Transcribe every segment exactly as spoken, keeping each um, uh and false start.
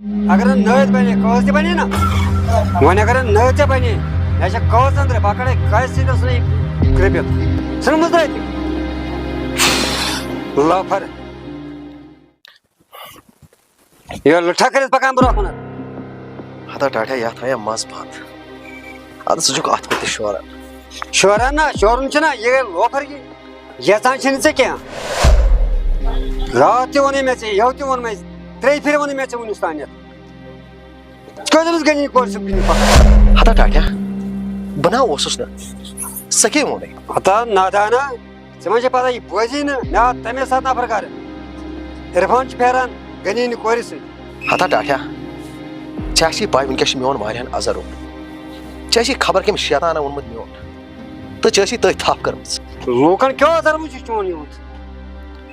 اگر نہٕ نٲوِتھ بنے، کٲژ تہِ بنے نا۔ وۄنۍ اگر نہٕ نٲوِتھ ژےٚ بنے، مےٚ چھےٚ کٲژ أنٛدرٕ، بہٕ کَڑے کٲژِ سۭتۍ اوس نہٕ یہِ کرٛپِتھ۔ ژھٕنمٕژ ترٛٲوِتھ۔ لافر۔ یہِ لُٹھا کٔرِتھ پَکان برٛونٛہہ کُنَتھ۔ ہتا ٹاٹھا، یَتھ آیا مَزٕ پَتھ۔ اَدٕ ژٕ چھُکھ اَتھ پٮ۪ٹھ تہِ شوران۔ شوران نا، شورُن چھُنہ، یہِ گٔے لوفر یہِ۔ یَژھان چھِنہٕ ژےٚ کینٛہہ۔ راتھ تہِ ووٚنُے مےٚ ژےٚ، یَوٕ تہِ ووٚن مےٚ، ترٛیٚیہِ پھِرِ ووٚنُے مےٚ ژےٚ وٕنیُک تانٮ۪تھ۔ ژٕ کۭتِس غنی کورِ چھُکھ وٕنہِ پَکان؟ ہتا ٹاٹھا، بہٕ نا اوسُس نہٕ۔ ژےٚ کٔمۍ ووٚنُے؟ ہتا نادانا، ژےٚ ما چھےٚ پَتہ یہِ بوزی نہٕ؟ مےٚ آو تَمے ساتہٕ نفر گَرٕ۔ عرفان چھُ پھیران غنی نہِ کورِ سۭتۍ۔ ہتا ٹاٹھا، ژےٚ آسی پَے وٕنکیٚس چھُ میون واریاہَن اَزَر روٚٹ۔ ژےٚ آسی خبر کٔمۍ شیطانَن ووٚنمُت میون۔ تہٕ ژےٚ ٲسی تٔتھۍ تھپھ کٔرمٕژ۔ لوٗکن کیٛاہ اثر وُچھِ چون یوٗت؟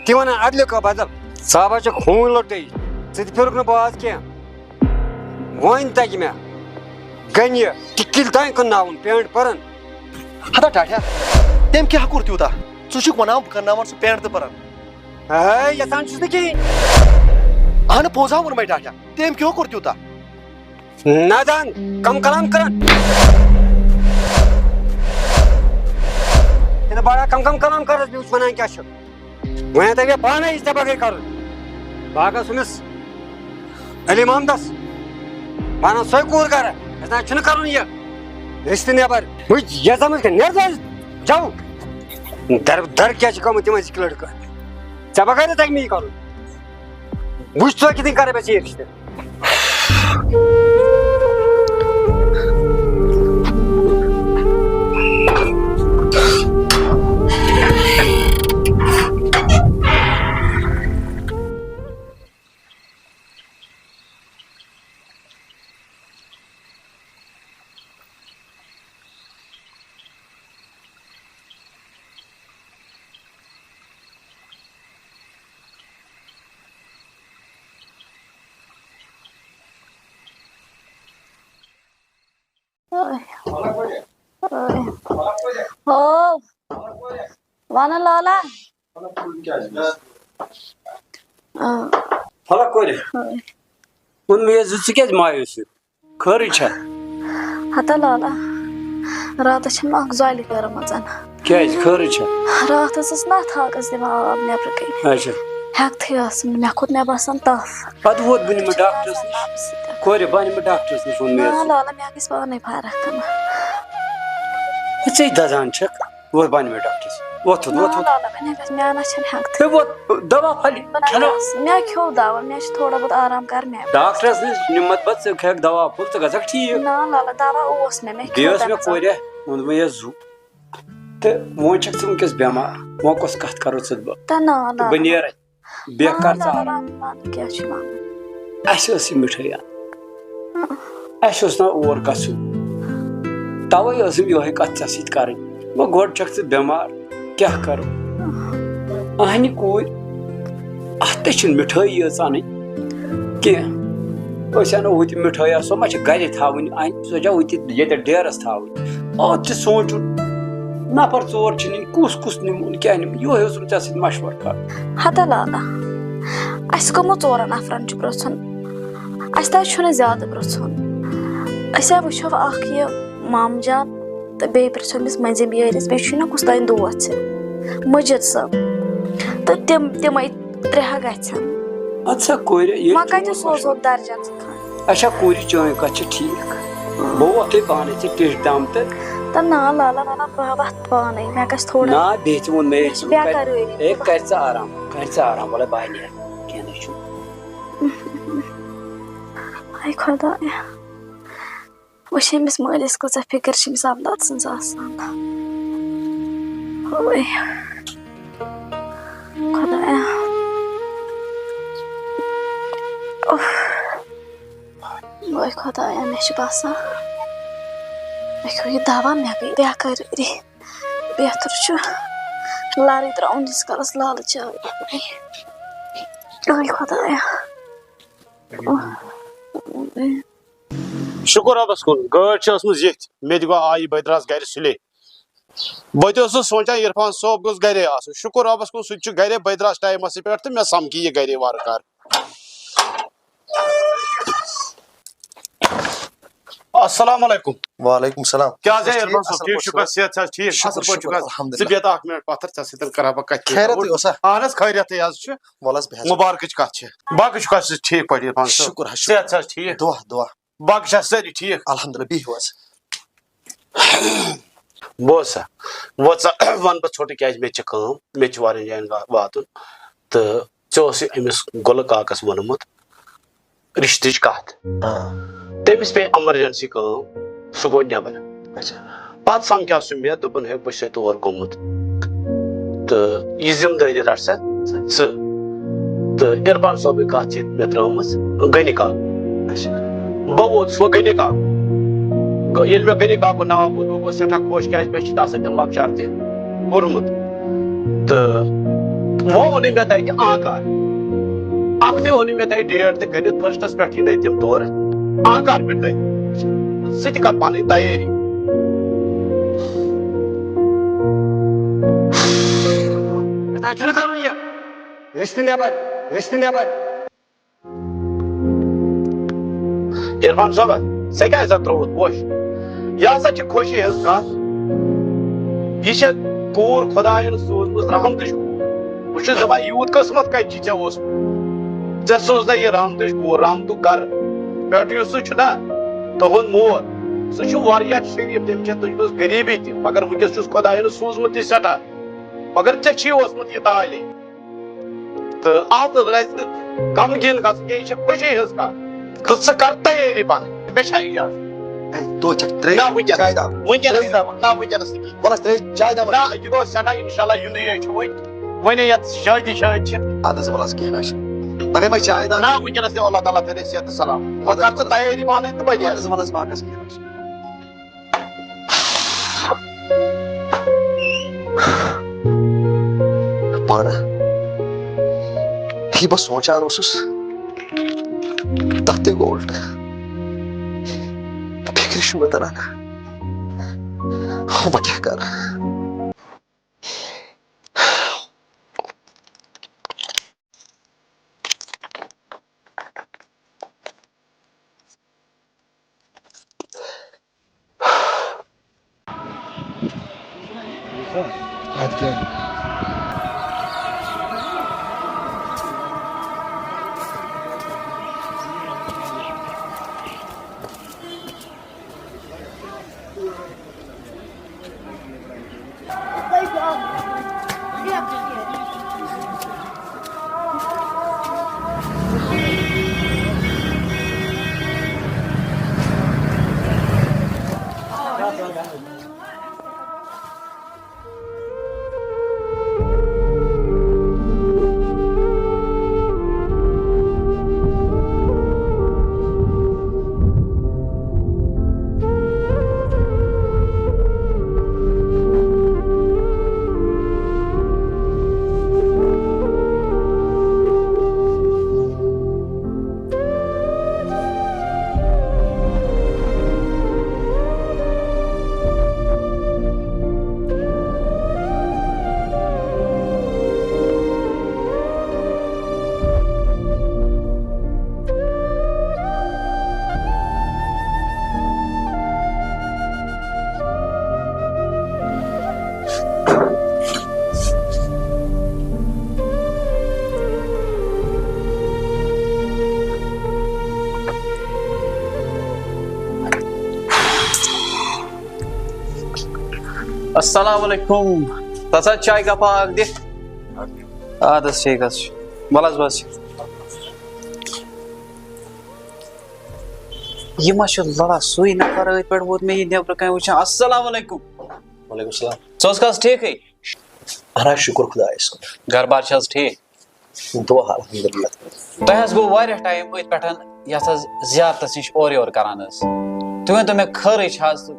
تِم ونان عدلہِ کا بدل۔ صاحبہ چھُ خوٗن لوٚٹے۔ ژٕ تہِ پھِرُکھ نہٕ باز کینٛہہ۔ وۄنۍ تگہِ مےٚ گنہِ ٹِکِل تام کٕنناوُن پینٹ پرن۔ ہتا ٹاٹھیا، تٔمۍ کیٛاہ کوٚر تیوٗتاہ؟ ژٕ چھُکھ ونان بہٕ کٕنناوَن سُہ پینٹ تہٕ پرن۔ ہے، یژھان چھُس نہٕ کِہیٖنۍ۔ اہنہٕ، پوٚز ہا ووٚنمَے ٹاٹھیا، تٔمۍ کیٛاہ کوٚر تیوٗتاہ؟ نادان، کم کلام کران۔ یہِ نہٕ بڑا کم کم کلام کرس، بیٚیہِ وٕچھ ونان کیٛاہ چھُ۔ وۄنۍ ہیٚتھ مےٚ پانے یہِ ژےٚ بغٲر کرُن۔ بہٕ ہا گژھٕ أمِس علی محمدس، ونان سۄے کوٗر کرٕ، اَسہِ نہ چھُنہٕ کرُن یہِ رشتہٕ نٮ۪بر۔ وٕچھ، یہِ زمانہٕ کیٛاہ، نیرٕ ژٕ حظ، جاو۔ در در کیٛاہ چھِ گوٚمُت یِمن زِکۍ لڑکہٕ؟ ژےٚ بغٲر نہٕ تگہِ مےٚ یہِ کرُن۔ وٕچھ ژٕ کِتھ کٔنۍ کرٕ بہٕ ژےٚ یہِ رشتہٕ۔ ہو، وَنہٕ لالا۔ آ۔ فلک کورِ۔ ووٚن مےٚ یہِ زِ ژٕ کیٛازِ مایوس چھُکھ؟ خٲرٕے چھا؟ ہتا لالا، راتس چھےٚ مےٚ اکھ زۄلہِ کٔرمٕژ۔ کیٛازِ، خٲرٕے چھا؟ راتس ٲس نتھ ہاکس دِوان آب نیبرٕ کنہِ۔ اچھا۔ ہٮ۪کتھٕے ٲسٕم نہٕ، مےٚ کھوٚت، مےٚ باسان تف۔ پتہٕ ووت بہٕ نِمہٕ ڈاکٹرس نِش۔ کورِ، بہٕ نِمہٕ ڈاکٹرس نِش، ووٚن مےٚ۔ نہ لالا، مےٚ گژھِ پانے فرق۔ ژے دزان چھکھ۔ وۄتھ بہٕ اَنہٕ مےٚ ڈاکٹرس۔ وۄتھ، وۄتھ، وۄتھ، نہ، وۄتھ۔ نہ، نہ، مےٚ نہ گژھِ، مےٚ نہ چھَنہٕ ہٮ۪کتھٕے۔ ہے، وۄتھ، دوا پھلہِ بہٕ نہ کھٮ۪نو۔ گژھٕ، مےٚ کھیوٚو دوا، مےٚ چھُ تھوڑا بہت آرام کر مےٚ۔ ڈاکٹرس نِش نِمتھ بہٕ، ژٕ کھٮ۪کھ دوا پھوٚل، ژٕ گژھکھ ٹھیٖک۔ نہ، لالا، دوا اوس مےٚ، مےٚ بیٚیہِ کھیوٚو ٲس مےٚ تَمہِ ساتہٕ۔ کورِ، ووٚن مےٚ یَس زُو۔ تہٕ وۄنۍ چھَکھ ژٕ وٕنکیٚس بٮ۪مار، وۄنۍ کۄس کَتھ کَرو ژٕ تہٕ بہٕ؟ تہٕ نہ، تہٕ بہٕ لالا۔ نیرٕ۔ بیٚیہِ کر ژٕ آرام۔ وَن، وَن، کیٛاہ چھُ وَنُن؟ اَسہِ ٲس یہِ مِٹھٲے اَنٕنۍ۔ اَسہِ اوس نا اور گژھُن۔ تَوَے ٲسٕم یِہوٚے کَتھ ژےٚ سۭتۍ کَرٕنۍ۔ وۄنۍ گۄڈٕ چھَکھ ژٕ بٮ۪مار، کیٛاہ کَرو؟ اَہنہِ کوٗرۍ، اَتھ تہِ چھِنہٕ مِٹھٲے یٲژ اَنٕنۍ کینٛہہ۔ أسۍ اَنو ہُتہِ مِٹھٲے، سۄ ما چھِ گَرِ تھاوٕنۍ اَنہِ، سۄ چھا ہُتہِ ییٚتٮ۪تھ ڈیرَس تھاوٕنۍ؟ اَتھ چھِ سونٛچُن، نفر ژور چھِ نِنۍ، کُس کُس نِمون، کیٛاہ نِمون؟ یِہوٚے اوسُم ژےٚ سۭتۍ مشورٕ کَرُن۔ ہتا لالا، اَسہِ کٕمو ژورَن نفرَن چھُ پرٛژھُن؟ اَسہِ تہِ حظ چھُنہٕ زیادٕ پرٛژھُن۔ أسۍ ہا وٕچھو اَکھ یہِ مامہٕ جان تہٕ بیٚیہِ پرٛژھو أمِس مٔنٛزِم یٲرِس، بیٚیہِ چھُے نہ کُس تام دوس ژےٚ، مٔجیٖد صٲب۔ تہٕ تِم، تِمَے ترٛےٚ ہا گژھن۔ اَدٕ سا کورِ، ییٚلہِ وۄنۍ کَتہِ چون سوزو مشورٕ درجن ژٕ؟ اچھا، کوٗرِ، چٲنۍ کَتھ چھِ ٹھیٖک۔ بہٕ وۄتھَے پانَے ژےٚ ٹِش دَم تہٕ۔ تہٕ نا لالا، وَنان بہٕ وۄتھٕ پانَے، مےٚ گژھِ تھوڑا۔ نا، بیٚیہِ ژٕ ووٚن مےٚ مےٚ چھِ ژٕ کَرِ، بیکٲرٕے۔ اے، کَرِ ژٕ آرام، کَرِ ژٕ آرام، وَلہٕ بہٕ ہا نیرٕ، کینٛہہ نہٕ چھُنہٕ۔ ہاے خۄدایا، وٕچھ أمِس مٲلِس کۭژاہ فِکِر چھِ أمِس اولاد سٕنٛز آسان۔ ہاے۔ خۄدایا۔ اوف۔ وٲے خۄدایا، مےٚ چھُ باسان، مےٚ کھیوٚو یہِ دوا، مےٚ گٔے بیکٲری۔ بہتر چھُ لرٕے ترٛاوُن، ییٖتِس کالس لالہٕ چاے۔ وٲے خۄدایا۔ اوف۔ شُکُر رۄبَس کُن، گٲڑۍ چھِ ٲسمٕژ یِتھ، مےٚ تہِ گوٚو آیہِ بہٕ درٛاس گرِ سُلے۔ بہٕ تہِ اوسُس سونٛچان عرفان صٲب گوٚژھ گرے آسُن۔ شُکُر رۄبَس کُن، سُہ تہِ چھُ گرے، بہٕ درٛاس ٹایمَسٕے پٮ۪ٹھ تہٕ مےٚ سَمکھِ یہِ گرے وارٕ کارٕ۔ السلام علیکم۔ وعلیکم السلام۔ کیٛاہ حظ ہے، عرفان صٲب، اَصٕل ٹھیٖک پٲٹھۍ چھُکھا؟ چھِو؟ صحت چھا حظ ٹھیٖک؟ شُکُر، اَصٕل پٲٹھۍ شُکُر، چھُکھا؟ الحمدللہ۔ ژٕ بیٚہہ اَکھ مِنٹ پَتھر، ژےٚ سۭتۍ کَرٕ ہا بہٕ کَتھِ۔ خیریتٕے اوسا؟ اَہَن حظ، خیریتٕے حظ چھُ۔ وَلہٕ حظ، بیٚہہ حظ۔ مُبارکٕچ کَتھ چھِ۔ باقٕے چھُکھا ژٕ ٹھیٖک پٲٹھۍ، عرفان صٲب؟ شُکُر حظ، شُکُر۔ صحت چھا حظ ٹھیٖک؟ دُعا، دُعا۔ باقٕے چھا سٲری ٹھیٖک؟ الحمدللہ، بِہِو حظ۔ بوز سا، وۄنۍ ژٕ وَن بہٕ ژھوٚٹہٕ، کیٛازِ مےٚ تہِ چھِ کٲم، مےٚ تہِ چھِ واریاہَن جایَن وا-، واتُن۔ تہٕ ژےٚ اوسُے أمِس گُلہٕ کاکَس ووٚنمُت رِشتٕچ کَتھ۔ آ۔ تٔمِس پیٚیہِ emergency کٲم، سُہ گوٚو نٮ۪بَر۔ اچھا۔ پَتہٕ سَمکھیٛاو سُہ مےٚ، دوٚپُن، "ہے، بہٕ چھُسَے تور گوٚمُت۔ تہٕ یہِ ذِمہٕ دٲری رَٹ سا ژٕ۔" تہٕ عرفان صٲبٕنۍ کَتھ چھِ مےٚ ترٛٲومٕژ غنی کاک۔ اچھا۔ بہٕ ووتُس وۄنۍ غنی کاک۔ گوٚو، ییٚلہِ مےٚ غنی کاکُن ناو بوٗز، بہٕ گوٚوُس سٮ۪ٹھاہ خۄش، کیٛازِ مےٚ چھِ تَس سۭتۍ لۄکچار تہِ کوٚرمُت۔ تہٕ وۄنۍ ووٚنُے مےٚ تۄہہِ کہِ آنکار۔ اَکھتُے ووٚنُے مےٚ تۄہہِ date تہِ کٔرِتھ، first س پٮ۪ٹھ یِنَے تِم تورٕ۔ آنکار پٮ۪ٹھ تۄہہِ۔ سُہ تہِ کَرٕ پَنٕنۍ تیٲری۔ أسۍ تہِ نٮ۪بر، أسۍ تہِ نٮ۪بر۔ عرفان صٲبہ، ژےٚ کیٛازِ سا ترٛووُتھ پوش؟ یہِ ہسا چھِ خوشی ہٕنٛز کَتھ۔ یہِ چھےٚ کوٗر خۄدایَن سوٗزمٕژ، رحمتٕچ کوٗر۔ بہٕ چھُس دَپان، یوٗت قٕسمت کَتہِ چھِ ژےٚ اوسمُت؟ ژےٚ سوٗز نہ یہِ رحمتٕچ کوٗر، رحمتُک گرٕ۔ پٮ۪ٹھٕ یُس سُہ چھُنہ تُہُنٛد مول، سُہ چھُ واریاہ شریٖف، تٔمۍ چھےٚ تُجمٕژ غریٖبی تہِ، مگر وٕنکیٚس چھُس خۄدایَن سوٗزمُت یہِ سٮ۪ٹھاہ۔ مگر ژےٚ چھی اوسمُت یہِ تعلیٖم۔ تہٕ اَتھ گژھِ نہٕ غمگیٖن گژھُن کینٛہہ، یہِ چھےٚ خوشی ہٕنٛز کَتھ۔ تہٕ ژٕ کر تیٲری پَنٕنۍ، مےٚ چھا اِجازت؟ ہے، توتہِ چھَکھ ترٛیش، نہ، وٕنکیٚنَس، چاے دامہ۔ وٕنکیٚنَس، ترٛیش دامہ۔ نہ، وٕنکیٚنَس نہٕ کِہیٖنۍ۔ وَلہٕ حظ، ترٛیش، چاے دامہ۔ نہ، یہِ گوٚو سٮ۪ٹھاہ، اِنشاء اللہ یُنٕے یوت چھُ وۄنۍ۔ وۄنۍ یَتھ شٲدی شٲدۍ چھِ۔ اَدٕ حظ، وَلہٕ حظ، کینٛہہ نہ حظ چھُنہٕ۔ مگر وۄنۍ چاے دامہ۔ نہ، وٕنکیٚنَس دِ اللہ تعالیٰ تھٲینَے صحت تہٕ سلام۔ وۄنۍ کر ژٕ تیٲری پَنٕنۍ تہٕ بہٕ اَدٕ نیرٕ۔ حظ، وَلہٕ حظ، باقٕے کینٛہہ نہ حظ چھُنہٕ۔ پانہ یہِ بہٕ سونٛچان اوسُس، تَتھ تہِ گوٚو اُلٹہٕ۔ فِکرِ چھُ مےٚ تَران، وۄنۍ کیٛاہ کَرٕ؟ اَدٕ کیٛاہ؟ السلام علیکم۔ تَتھ حظ چاے کَپا اَکھ دِ۔ اَدٕ حظ، ٹھیٖک حظ چھُ۔ وَلہٕ حظ، بَس۔ یہِ ما چھُ لڑا سُے نفر أتھۍ پٮ۪ٹھ ووت مےٚ یہِ نیٚبرٕ کَنہِ وٕچھان؟ السلام علیکم۔ وعلیکم السلام۔ ژٕ اوسکھا حظ ٹھیٖکھٕے؟ اہن حظ، شُکُر خۄدایَس کُن۔ گرٕ بار چھِ حظ ٹھیٖک؟ دُعا الحمدللہ۔ تۄہہِ حظ گوٚو واریاہ ٹایم أتھۍ پٮ۪ٹھ یَتھ حظ زیارتَس نِش اورٕ یورٕ کران حظ۔ تُہۍ ؤنۍ تو مےٚ، خٲرٕے چھِ حظ؟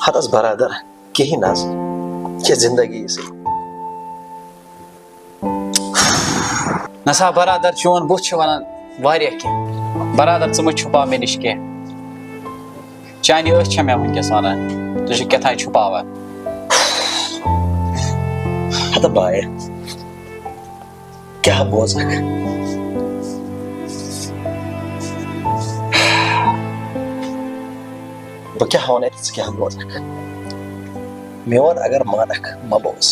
ہَتہٕ حظ برادر، کِہیٖنۍ نہٕ حظ۔ یہِ چھےٚ زندگی یہِ سۭتۍ۔ نسا برادر، چون بُتھ چھُ ونان واریاہ کینٛہہ۔ برادر، ژٕ مہ چھُپاو مےٚ نِش کینٛہہ۔ چانہِ أچھ چھےٚ مےٚ وٕنکیٚس ونان، ژٕ چھُکھ کیٛاہ تام چھُپاوان۔ ہتہٕ بایہِ، کیٛاہ بوزکھ؟ بہٕ کیٛاہ وَنَے تہٕ ژٕ کیٛاہ بوزَکھ؟ میون اگر مانَکھ، مہ بوز۔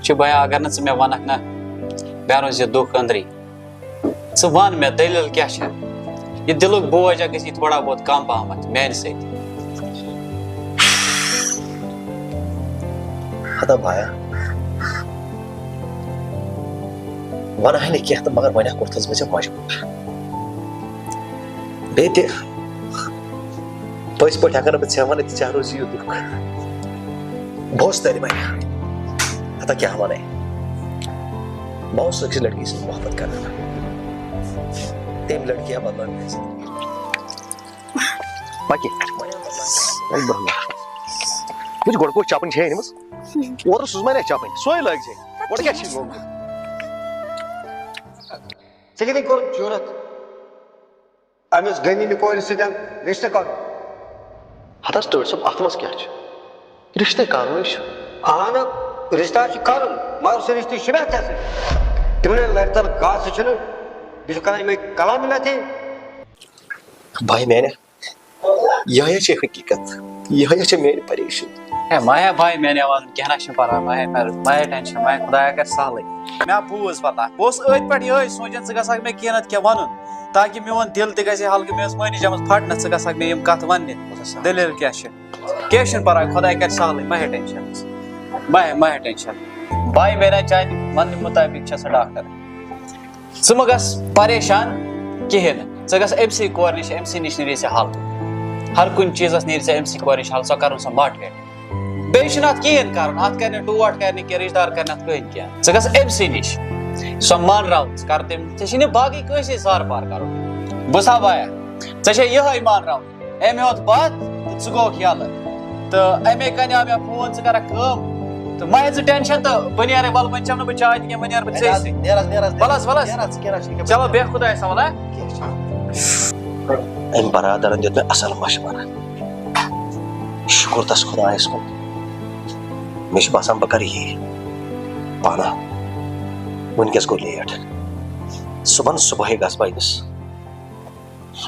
چھُ بیا، اگر نہٕ ژٕ مےٚ وَنَکھ نہ، مےٚ روزِ یہِ دُکھ أنٛدرٕے۔ ژٕ وَن مےٚ، دٔلیٖل کیٛاہ چھےٚ؟ یہِ دِلُک بوج اَکھ گژھِ تھوڑا بہت کَم پَہمَتھ میٛانہِ سۭتۍ۔ ہتا بایا، وَنہٕ ہا نہٕ کینٛہہ تہٕ مگر وۄنۍ ہا کوٚرتھَس بہٕ ژےٚ مجبوٗر۔ بیٚیہِ تہِ پٔزۍ پٲٹھۍ اگر نہٕ بہٕ ژےٚ وَنہٕ تہٕ ژےٚ روزِ یہِ دُکھ۔ بوز تیٚلہِ وۄنۍ۔ ہتا کیٛاہ وَنَے؟ بہٕ اوسُس أکِس لڑکی سۭتۍ محبت کران۔ تٔمۍ لڑکی ہا بدلٲو میٛانہِ زندگی۔ پَکہِ۔ وۄنۍ برٛونٛہہ۔ وٕچھ گۄڈٕ کوٚت چَپٕنۍ چھے أنمٕژ۔ اورٕ سوٗزمَے نہ چَپٕنۍ۔ سۄے لٲگۍ زِ۔ گۄڈٕ کیٛاہ چھِ یہِ گوٚمُت؟ ژےٚ کِتھ کٔنۍ کوٚرُتھ جُرت أمِس غنی نہِ کورِ سۭتۍ رِشتہٕ کَرُن؟ ہتس ٹٲٹھۍ صٲب، اتھ منٛز کیٛاہ چھُ؟ رِشتے کرُن چھُ۔ اہن، رِشتہ چھُ کرُن، مگر سُہ رِشتہٕ چھُ مےٚ ژےٚ سۭتۍ۔ تِمن لرِ تل گاسہٕ چھُنہٕ، بیٚیہِ چھُ کران یِمے کلام مےٚ تہِ۔ بھاے میانہِ، یِہوٚے چھِ حقیٖقت، یِہوٚے چھِ میٲنۍ پریشٲنی۔ ہے مایا بھاے، میانہِ آواز کینٛہہ نہ چھُنہٕ پرواے، مایا مایا ٹینشن، مایا خدایا کرِ سہلٕے۔ مےٚ بوٗز پتہ، بہٕ اوسُس أتھۍ پٮ۪ٹھ یِہوٚے سونچان، ژٕ گژھکھ مےٚ کینٛہہ نتہٕ کینٛہہ ونُن، تاکہِ میون دِل تہِ گژھِ ہلکہٕ، مےٚ ٲس مٲنی جمٲژ پھٹنس، ژٕ گژھکھ مےٚ یِم کتھٕ وننہِ۔ دٔلیٖل کیٛاہ چھِ؟ کینٛہہ چھُنہٕ پرواے، خۄداے کرِ سہلٕے، مہ ہے ٹینشن۔ مہ ہے، مہ ہے ٹینشن۔ بھاے میرا، چانہِ وننہٕ مُطابق چھےٚ سۄ ڈاکٹر۔ ژٕ مہ گژھ پریشان کِہیٖنۍ نہٕ۔ ژٕ گژھ أمۍ سٕے کورِ نِش، أمۍ سٕے نِش نیرِ ژےٚ حل۔ ہر کُنہِ چیٖزس نیرِ ژےٚ أمۍ سٕے کورِ نِش حل، سۄ کرُن سۄ motivate۔ بیٚیہِ چھُنہٕ اتھ کِہیٖنۍ کرُن، اتھ کرِ نہٕ ٹوٹھ، کرِ نہٕ کینٛہہ، رشتہٕ دار کرِ نہٕ اتھ کٕہٕنۍ کینٛہہ۔ ژٕ گژھ أمۍ سٕے نِش، سۄ مانراو، ژٕ کر تٔمۍ، ژےٚ چھُے نہٕ باقٕے کٲنٛسے سار پار کرُن۔ بوٗزتھا بایا، ژےٚ چھےٚ یِہوٚے مانراوُن۔ أمۍ ہیوٚت بَتھ تہٕ ژٕ گوٚوکھ یَلہٕ۔ تہٕ اَمے کَنہِ آو مےٚ فون، ژٕ کَرَکھ کٲم۔ تہٕ مہ ہےٚ ژٕ ٹٮ۪نشَن تہٕ بہٕ نیرَے، وَلہٕ وۄنۍ چٮ۪مہٕ نہٕ بہٕ چاے تہِ کینٛہہ، وۄنۍ نیرٕ بہٕ ژےٚ سۭتۍ۔ نیر حظ، نیر حظ، نیر حظ۔ وَلہٕ حظ، وَلہٕ حظ۔ نیر حظ، ژٕ کینٛہہ نہ چھُنہٕ کینٛہہ۔ چلو، بیٚہہ خۄدایَس حوالہٕ، ہا؟ کینٛہہ چھُنہٕ۔ أمۍ برادَرَن دیُت مےٚ اَصٕل مَشوَرٕ۔ شُکُر تَس خۄدایَس کُن۔ مےٚ چھُ باسان بہٕ کَرٕ یی پانہٕ۔ وٕنۍکٮ۪س گوٚو لیٹ۔ صُبحَن صُبحٲے گژھٕ بہٕ أمِس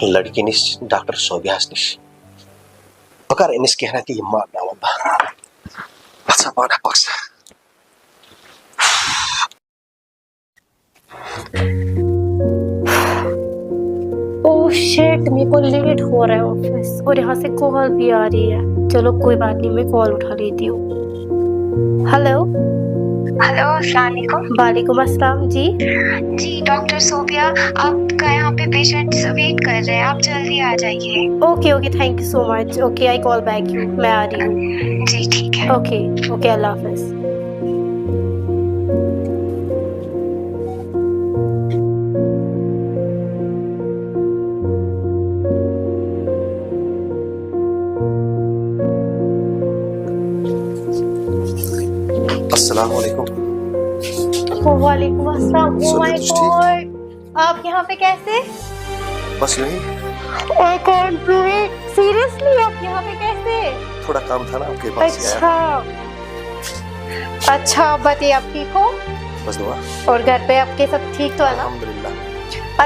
لڑکی نِش، ڈاکٹر صوبیاہس نِش۔ بہٕ کرٕ أمِس کینٛہہ نتہٕ یہِ مانناوَن بہٕ۔ پَکھ سا پانہٕ، پَکھ سا۔ Oh shit, मेरे को लेट हो रहा है ऑफिस और यहाँ से कॉल भी आ रही है। चलो कोई बात नहीं, मैं कॉल उठा लेती हूँ। हेलो। हेलो, अस्सलाम वालेकुम। वालेकुम अस्सलाम जी। जी, डॉक्टर सोफिया, आपका यहाँ पे पेशेंट्स वेट कर रहे हैं, आप जल्दी आ जाइए। Okay, okay, thank you so much। Okay, I call back you, मैं आ रही हूँ। जी, ठीक है। Okay, okay, अल्लाह हाफिज़। السلام علیکم۔ وعلیکم السلام۔ Oh my God! آپ यहाँ पे कैसे? बस यूं ही। I can't believe it। Seriously, आप यहाँ पे कैसे? थोड़ा काम था ना आपके पास। अच्छा। अच्छा, बताइए, आप ठीक हो? बस दुआ। और घर पे आपके सब ठीक तो है ना? अल्हम्दुलिल्लाह।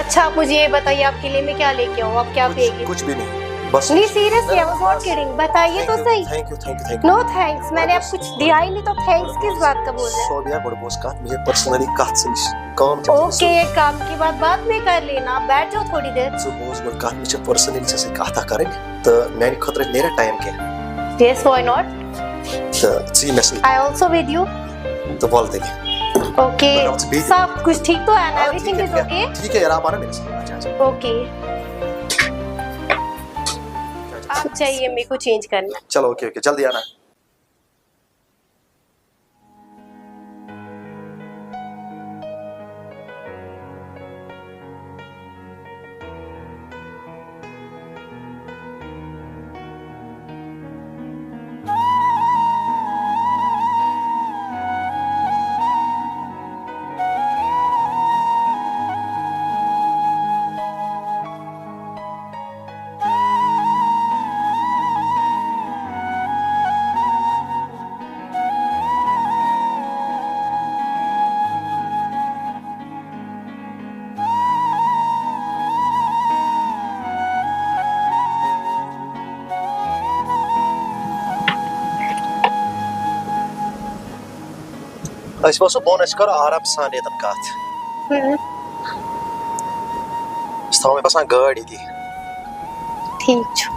अच्छा, आप मुझे ये बताइए, आपके लिए मैं क्या लेके आऊँ? आप क्या पिएंगे? कुछ भी नहीं, बस। नहीं, seriously, I was not kidding। बताइए तो सही। Thank you, thank you, thank you। No thanks, मैंने आप कुछ दिया ही नहीं, तो thanks किस बात का बोल रहे हैं? सोबिया, गोड़ बोस का, मुझे personally कहा से काम चल रहा है। Okay, एक काम की बात, बाद में कर लेना, आप बैठ जाओ थोड़ी देर। So, बोस गोड़ का, मुझे personally जैसे कहा था करें, तो मैंने खतरे मेरा टाइम क्या? Yes, why not? तो see message. I also with you। तो बोल देंगे। Okay। सब कुछ ठीक तो है ना? Everything is okay? ठीक है यार, आप आना मेरे साथ। अच्छा, अच्छा। Okay। आप जाइए, मेरे को चेंज करना है। चलो, ओके, ओके, जल्दी आना। أسۍ وَسو بۄن، أسۍ کَرو آرام سان ییٚتٮ۪ن کَتھ۔ ہُم۔ أسۍ تھاوو، مےٚ باسان، گٲڑۍ ییٚتی۔ ٹھیٖک چھُ۔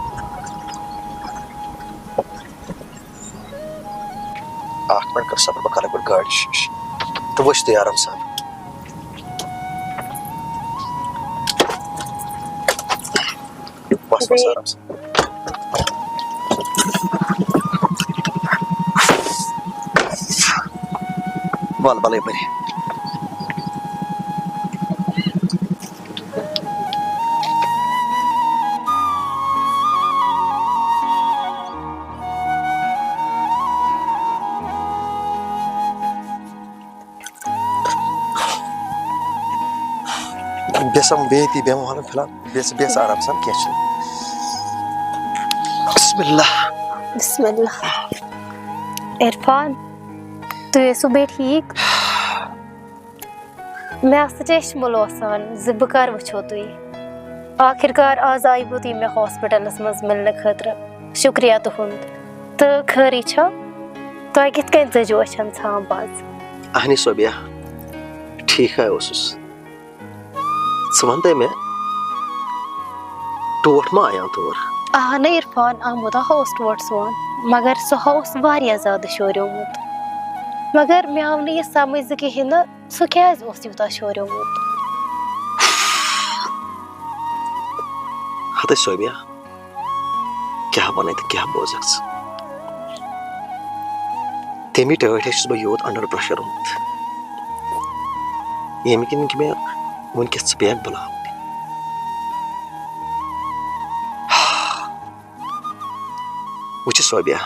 اَکھ مِنٹ کَر صبر، بہٕ کَرٕ گۄڈٕ گاڑِ شیٖشہٕ تہٕ وٕچھ تُہۍ آرام سان۔ بس، بس، بیٚیہِ آرام سان۔ وَل، وَلَے بَنہِ۔ بیٚیہِ سا بیٚیہِ تہِ بیٚہمو حالَن فِلحال۔ بیٚیہِ سا، بیٚیہِ سا آرام سان، کینٛہہ چھُنہٕ۔ بسم اللہ۔ بسم اللہ۔ عرفان، تُہۍ ٲسِو بیٚیہِ ٹھیٖک؟ مےٚ آسہٕ چشمہٕ لوسان زِ بہٕ کر وٕچھو تُہۍ۔ آخر کار آز آیوٕ تُہۍ مےٚ ہاسپٹلس منٛز مِلنہٕ خٲطرٕ۔ شُکریہ تُہُنٛد۔ تہٕ خٲرٕے چھا؟ تۄہہِ کِتھ کٔنۍ ژٔجوٕ أچھن ژھانٛپ آز؟ اہنی صوبیا، ٹھیٖک ہے اوسُس۔ ژٕ وَن تہٕ مےٚ، ٹوٹھ ما آیاو تور؟ آ نہ عرفان، آمُت ہا اوس ٹوٹھ سون، مگر سُہ ہا اوس واریاہ زیادٕ شوریومُت۔ مگر مےٚ آو نہٕ یہِ سمجھ زِ کِہیٖنۍ نہٕ، سُہ کیٛازِ اوس یوٗتاہ شوریومُت؟ ہتے صوبیا، کیٛاہ وَنے تہٕ کیٛاہ بوزکھ ژٕ؟ تَمی ٹٲٹھۍ چھُس بہٕ یوٗت under pressure آمُت، ییٚمہِ کِنۍ کہِ مےٚ وٕنکیٚس ژٕ پیٚیَکھ بُلاوٕنۍ۔ وٕچھ صوبیا،